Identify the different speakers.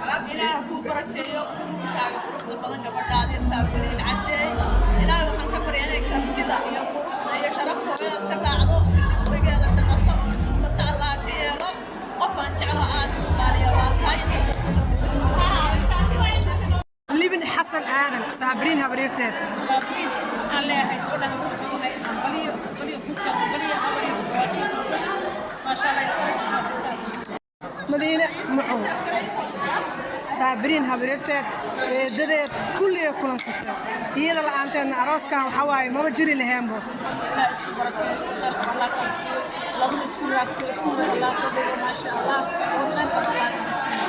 Speaker 1: Ilaah kuu barakeeyo guurkaaga quruxda badan, gabadhaadi Saabiriin Caddeey. Ilaahay waxaan ka baryaa inay kartida iyo quruxda iyo sharafta hooyadaad ka raacdo, kadib gurigeeda dhaqato oo ismata Allah ka yeelo. Qof aan jeclo aad u qaaliya waa tahay. Intaas.
Speaker 2: Libin Xasan Aadan, Saabiriin habaryarteed.
Speaker 3: Waxaan leeyahay gabadhan waxay hambaliyo, hambaliyo, guurka hambaliyo, hambaliyo, maasha Allah, istaag.
Speaker 2: Madiine Mucow, Saabiriin habaryarteed, eedadeed, kulligay kulansateen. Iyada la'aanteedna arooskan waxaa waaye maba jiri laheenbo.
Speaker 3: Ilaah isku barakeeyo, khayrka Allah kala siiyo, labada isku raagto, isku Allah ka dhigo, maasha Allah, oo khayrka Allah kala siiyo.